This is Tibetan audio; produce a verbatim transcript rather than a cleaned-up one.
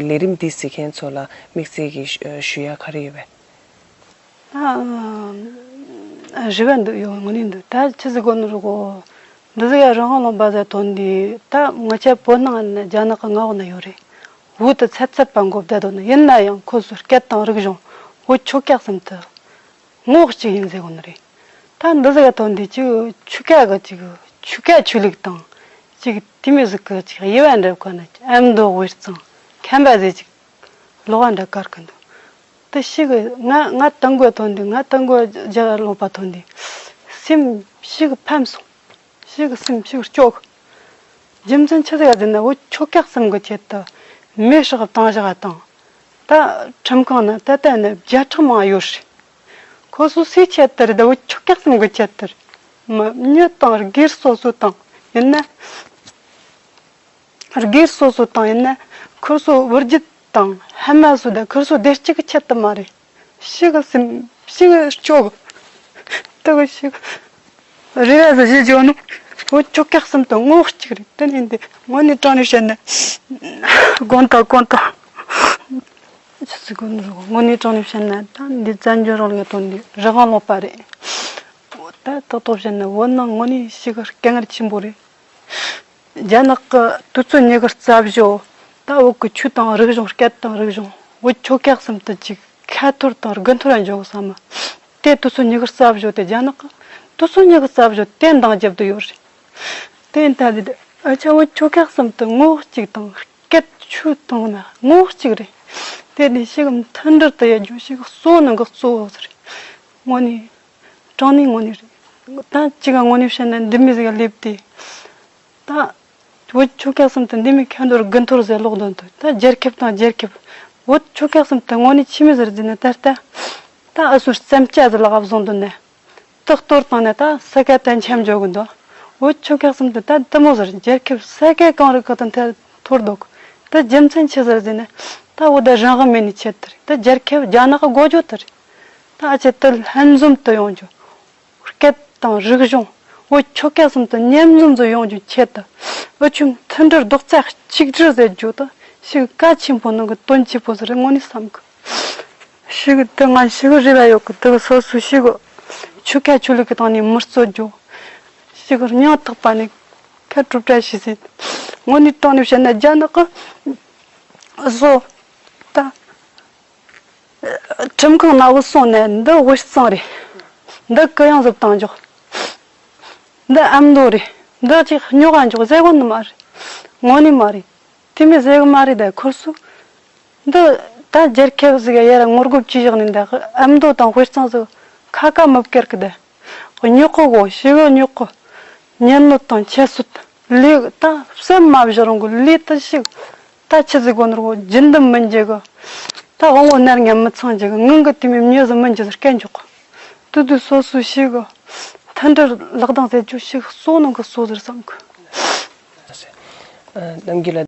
ལས་རིམ་འདི་གཟིགས་མཁན་ཚོ་ལ་དམིགས་བསལ་གྱི་ཞུ་ཞུ་ཡ་ག་རེ་ཡོད་པས། ཨ། རེ་བ་འདུག་ཡོད། དངོས་གནས་འདུག་ད་ཆི་ཟིག་གོ་ནི་རུ་གོ། འདི་ཟིག་ཡ་རང་དབང་ལུང་པ་ཟེར་ཐོན་འདི་ད་ང་ཆ་བོད་ནང་ནས་རྒྱ་ནག་གི་མངའ་འོག་ན་ཡོད་རེད། བོད་དུ་ཚད་ཚད་པ་འགོ་བསྡད་དོ་ནི་ཡིན་ན་ཡང་ཁོ་ཚོའི་སྐད་དང་རིག་གཞུང་བོད་ཆོལ་ཁ་གསུམ་དུ་ངོ་གཅིག་ཡིན་ཟེར་གོ་ནི་རེད། ད་འདི་ཟིག་ཡ་ཐོན་འདི་ཅིག་ཆོལ་ཁ་གི་ཅིག་ཆོལ་ཁ་ཆོས་ལུགས་དང་ཅིག་དེ་མོ་ཟིག་གི་ཅིག་དབྱེ་བ་འབྱེད་གོ་ནི་ཨ་མདོ་དབུས་གཙང་ཁམས་པ་ཟེར་ཅིག་ལོག་ག་འདྲ་དཀར་གི་འདུག་དེ་ཞིག་ང་ང་དང་གོ་ཐོན་འདི་ང་དང་གོ་རྒྱ་ལོག་པ་ཐོན་འདི་སེམས་ཞིག་ཕམ་སོང་། ཞིག་སེམས་ཞིག་སྐྱོ་གི་རྒྱུ་མཚན་ཆི་ཟིག་ཡ་ཟེར་ན་བོད་ཆོལ་ཁ་གསུམ་གི་ཆེད་དུ་མེ་སྲེག་བཏང་བཞག་དང་། ད་ཁྲིམས་ཁང་ན་ད་ལྟ་ནས་བརྒྱ་ཕྲག་མང་ཡོད་རེད། ཁོ་ཚོ་སུའི་ཆེད་དུ་རེད། ད་བོད་ཆོལ་ཁ་གསུམ་གི་ཆེད་དུ་རེད། མི་མྱི་དང་སྒེར་སོ་སོ་དང་ཡིན་ན། སྒེར་སོ་སོ་དང་ཡིན་ན་ཁོ་ཚོ་བུ་རྒྱུད་དང་ཧ་མ་སོ་དང་ཁོ་ཚོ་བདེ་སྐྱིད་ཀྱི་ཆེད་དུ་མ་རེད། ཞིག་གི་སེམས་ཞིག་གི་སྐྱོ་གི་ད་གི་ཞིག་རེ་བ་ཟི་ཞིག་འཇོག་ནོ། བོད་ཆོལ་ཁ་གསུམ་དུ་ངོ་གཅིག་རེད། དེ་ནས་འདི་དངོས་གནས་དྲང་ནས་བཤད་ན་དགོངས་དག་དགོངས་དག་ཆི་ཟིག་དགོངས་དག་དངོས་གནས་དྲང་ནས་བཤད་ན་ད་འདི་བཙན་བྱོལ་རང་ལུགས་དོན་འདི་རང་དབང་ལུང་པ་རེད། ད་ཏག་ཏག་བཤད་ན་བོད་ནང་དངོས་གནས་ཞིག་གི་དཀའ་ངལ་ཆེན་པོ་རེད། རྒྱ་ནག་གི་དུས་ཚོད་ཉི་ཤུ་རྩ་བཞི་ད་བོད་ཀྱི་ཆོས་དང་རིག་གཞུང་སྐད་དང་རིག་གཞུང་བོད་ཆོལ་ཁ་གསུམ་དུ་ཅིག་ཁ་འཐོར་དང་དགུ་འཐོར་ཡང་འཇོག་བསམ་མ། དེ་དུས་ཚོད་ཉི་ཤུ་རྩ་བཞི་དེ་རྒྱ་ནག་གི་དུས་ཚོད་ཉི་ཤུ་རྩ་བཞི་དེ་འདང་རྒྱབ་ཏུ་ཡོད་རེད། དེ་ཡིན་ད་དེ་ཨ་ཆ་བོད་ཆོལ་ཁ་གསུམ་དུ་ངོ་གཅིག་དང་སྐད་ཆོས་དང་ན་ངོ་གཅིག་རེད། དེ་ནས་ཞིག་མཐུན་སྒྲིལ་དུ་ཡ་རྒྱུ་ཞིག་གཙོ་བོ་ནང་གི་གཙོ་བོ་རེད། དངོས་གནས། དྲང་གནས་དངོས་གནས་རེད། ད་ཅི་ག་དངོས་གནས་བཤད་ན་འདི་མི་ཟིག་ག་སླེབས་ཏེ། ད། བོད་ཆོལ་ཁ་གསུམ་དུ་འདི་མི་ཁ་འཐོར་དགུ་འཐོར་ཟེར་ལོག་འདོན་དུ་ད་རྒྱལ་ཁབ་དང་རྒྱལ་ཁབ། བོད་ཆོལ་ཁ་གསུམ་དུ་དངོས་གནས་ཆི་མི་ཟེར་ཟིན་ན་ད་ལྟ། ད་ཨ་སུར་བཙན་སྐྱ་ཟེར་ལག་བཟུང་དུ་ནས། ད་གཏོར་བཏང་ནས་ད་ས་ཁ་ད་འཆམ་འཇོག་གི་འདུག་བོད་ཆོལ་ཁ་གསུམ་དུ་ད་དུ་མོ་ཟེར་རྒྱལ་ཁབ་ས་ཁ་གང་རིགས་གི་དུ་འཐོར་འདུག་ད་རྒྱུ་མཚན་ཆི་ཟེར་ཟིན་ན། ད་བོད་ད་རང་དབང་མེད་ནི་ཆེད་དུ་རེད། ད་རྒྱལ་ཁབ་རྒྱ་ནག་གི་སྒོ་བརྒྱབ་དུ་རེད། ད་ཨ་ཅེ་ད་ལྷན་འཛོམས་དུ་ཡོང་རྒྱུ། སྐད་དང་རིག་གཞུང་བོད་ཆོལ་ཁ་གསུམ་དུ་མཉམ་འཛོམས་སུ་ཡོང་རྒྱུའི་ཆེད་དུ་འུ་ཆོས་མཐུན་སྒྲིལ་རྡོག་རྩ་གཅིག་སྒྲིལ་ཟེར་རྒྱུ་དུ་ཞིག་གལ་ཆེན་པོ་ནང་གི་དོན་ཆེ་པོ་ཟེར་དངོས་གནས་བསམ་གི་ཞིག་དུ་ང་ཞིག་རེ་བ་ཡོད་གི་དུ་སོ་སོ་ཞིག་ཆོལ་ཁ་ཆོས་ལུགས་ཀྱི་སྟེང་ནས་མི་རྩོད་རྒྱུ་ཞིག་སྙིང་ཐག་པ་ནས་ཁ་གྲུབ་བཀྲ་ཤིས་ཟེར། དངོས་གནས་དྲང་ནས་བཤད་ན་རྒྱ་ནག་གི་བཟོ་ད། ཁྲིམས་ཁང་ནང་བུད་སོང་ནས་འདི་དབུས་གཙང་རེད། འདི་གུ་ཡངས་སུ་བཏང་འཇོག་འདི་ཨ་མདོ་རེད། འདི་ཅིག་རྙོག་ག་འཇོག་ཟེར་གོ་ནི་མ་རེད། དངོས་གནས་མ་རེད། དེ་མི་ཟེར་གི་མ་རེད། ད་ཁོར་སུ་འདི་ད་རྒྱལ་ཁབ་ཟིག་ཡར་ངོ་རྒོལ་བྱས་བཞག་ནས་འདི་ཨ་མདོ་དང་དབུས་གཙང་ཟིག་ཁ་ཁ་མི་བཀར་གི་ད། རྙོག་གི་གོ་ཞི་གི་རྙོག་གི་ཉན་ནོ་དང་ཁྱད་གསོད་ལས་ད་བསམ་མ་བཞག་རུང་གི་ལས་ད་ཞིག་ད་ཆི་ཟིག་གོ་ནོར་གོ་རྒྱུན་དུ་མི་འཇུག་གི་ད་དབང་བོ་ནར་ཉམས་མི་ཚང་འཇུག་གི་ངང་གི་དེ་མི་མྱི་ཟིག་མི་འཇུག་ཟེར་སྐད་འཇོག་གི་དུ་དུ་སོ་སོ་ཞིག་གི་མཐུན་སྒྲིལ་ལག་གདང་ཟེར་རྒྱུ་ཞིག་གསོ་ནང་གི་གསོ་ཟེར་བསམ་གི་ཨ། རྣམ་རྒྱལ་ལགས།